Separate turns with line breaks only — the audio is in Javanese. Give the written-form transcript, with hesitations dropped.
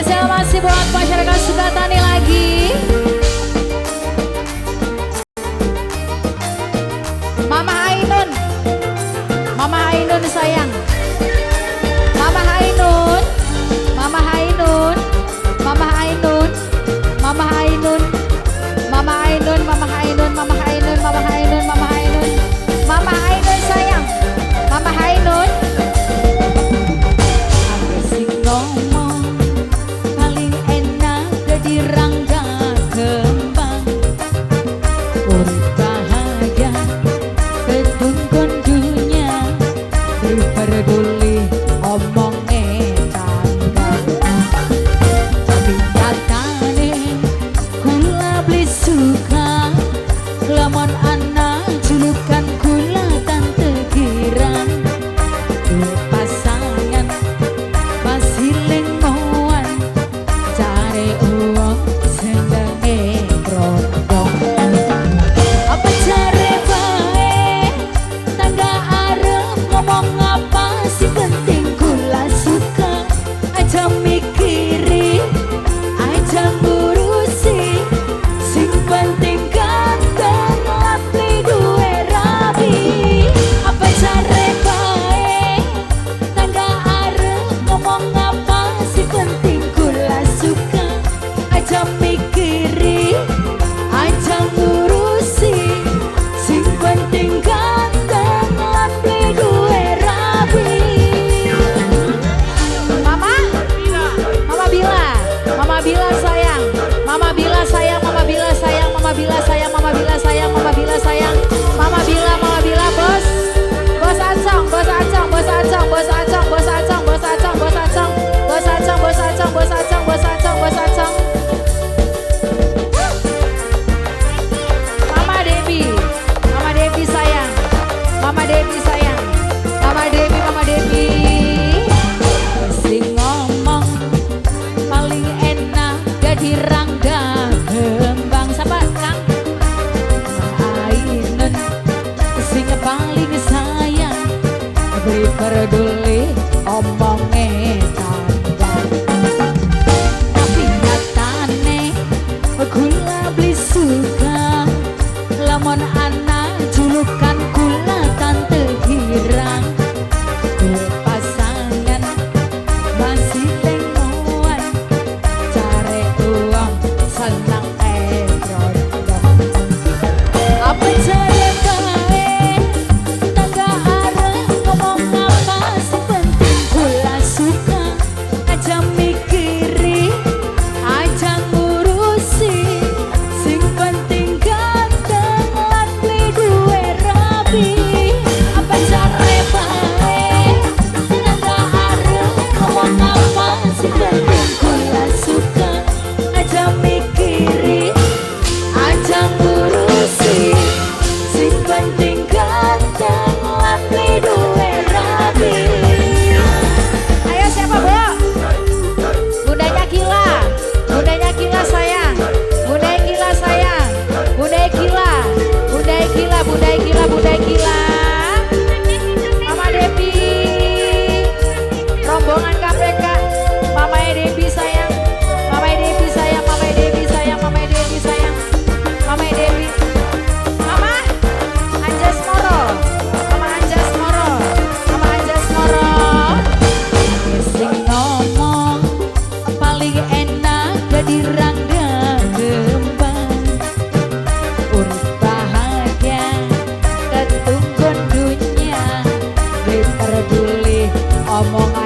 Spesial masih buat masyarakat Sukatani lagi. Mama Ainun, Mama Ainun sayang, Mama Ainun, Mama Ainun, Mama Ainun, Mama Ainun, Mama Ainun, Mama Ainun, Mama Ainun, Mama Ainun, Mama Ainun, Mama Ainun sayang, Mama Ainun. Aku sing ngomong paling enak dadi rangga kembang, urip bahagia ketunggon dunya, peduli omonge tangga. Tapi nyatane kula beli suka, lamun ana julukan kula tante girang. Duwe pasangan masih lengoan, cari uang senenge brondong. Apa jare bae tangga arep ngomong apa sih penting kula suka. Aja mikiri, aja ngurusi, sing penting ganteng lan beli duwe rabi. Apa jare bae tangga arep ngomong apa sih penting kula suka. Aja mikiri, aja ngurusi, sing penting ganteng lan beli duwe rabi. Mama, Mama Bila, Mama Bila sayang, Mama Bila sayang, Mama Bila sayang, Mama Bila sayang, Mama Bila sayang, Mama Bila sayang, Mama Bila, Mama Bila, bos, bos Acong, bos Acong, bos Acong, bos Acong, bos Acong, bos Acong, bos Acong, bos Acong, bos Acong, bos Acong, bos Acong, bos Acong. Mama Debbie, Mama Debbie sayang, Mama Debbie sayang, Mama Debbie, Mama Debbie. Sing ngomong paling enak dadi rangga kembang. Siapa Kang? Ainun sing paling sayang, beli peduli omonge tangga. Tapi nyatane kula beli suka, lamun ana julukan kula tante girang. Duwe pasangan masih lengoan, cari uang senang brondong. Apa jare bae tangga arep ngomong apa sih penting kula suka. Aja mikiri, aja ngurusi, sing penting ganteng lan beli duwe rabi. Apa jare bae tangga arep ngomong apa sih penting kula suka. Aja mikiri, aja ngurusi, sing penting ganteng lan beli duwe rabi. Ayo siapa Bu? Bundanya Kila, Bundanya Kila sayang, Bunda Kila sayang, Bunda Kila, Bunda Kila, Bunda Kila, Bunda Kila. Mama Debbie, rombongan KPK, Mama Debbie sayang, Mama Debbie sayang, Mama Debbie sayang, Mama Debbie sayang, Mama Debbie, Mama Anjas Moro, Mama Anjas Moro, Mama Anjas Moro. Sing ngomong paling enak dadi rangga kembang, urip bahagia ketunggon dunya, beli peduli omongan.